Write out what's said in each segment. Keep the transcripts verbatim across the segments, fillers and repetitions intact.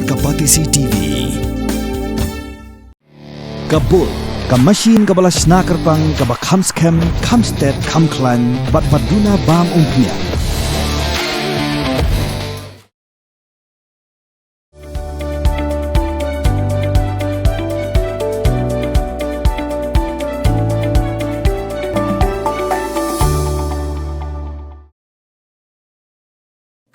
Ka Batesi T V. Ka bul, ka machine kaba la shna kyrpang, kaba kham skhem, kham stet, kham khlaiñ, bad ba duna bam umphniang.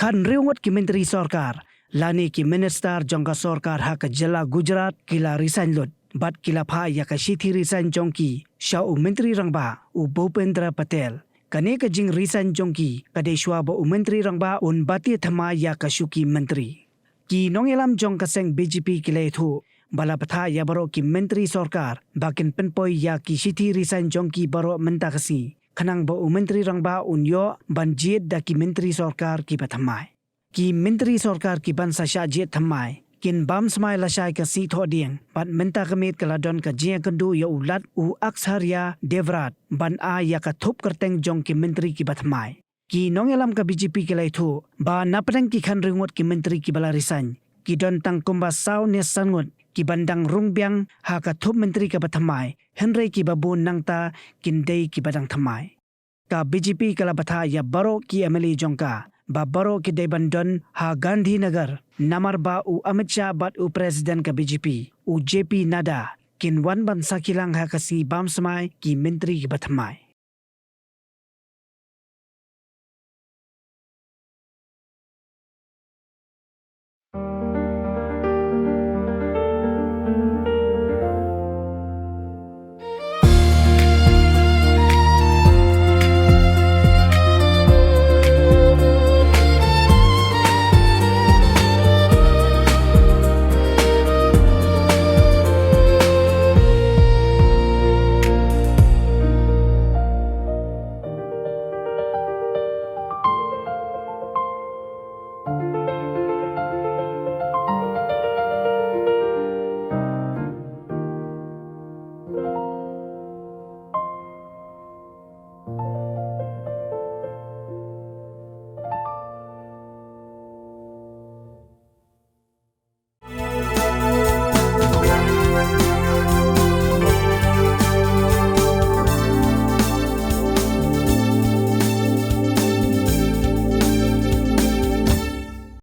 Khathynriew ngut ki myntri sorkar lane ki minister jong ka sorkar ha ka jylla Gujarat ki la resign lut bad ki la phah ïa ka shithi resign jong ki sha u Myntri Rangbah u Bhupendra Patel. Kane ka jing resign jong ki ka dei shuwa ba u Myntri Rangbah un batai thymmai ïa ka shuki myntri. Ki nongïalam jong ka seng B J P ki la ïathuh ba la bthah ïa baroh ki myntri sorkar ba kin pynpoi ïa ki shithi resign jong ki baroh mynta ka sngi, khnang ba u Myntri Rangbah un ïoh ban jied da ki myntri sorkar kiba thymmai. Ki myntri sorkar ki ban sa shah jied thymmai kin bam smai lashai ka sngi Thohdieng, bad mynta ka miet ka la don ka jingïakynduh ïa u Lat u Aksharya Devrat ban ai ïa ka thup kyrteng jong ki myntri kiba thymmai. Ki nongïalam ka B J P ki la ïathuh ba na pdeng ki khathynriew ngut ki myntri kiba la resign, ki don tang kumba saw ne san ngut ki ban dang rung biang ha ka thup myntri kaba thymmai, hynrei kiba bun nangta kin dei kiba dang thymmai. Ka B J P ka la bthah ïa baroh ki M L A jong ka ba baroh ki dei ban don ha Gandhinagar, namar ba u Amit Shah bad u President ka B J P u J P Nadda kin wan ban sakhi lang ha ka sngi bam smai ki myntri kiba thymmai.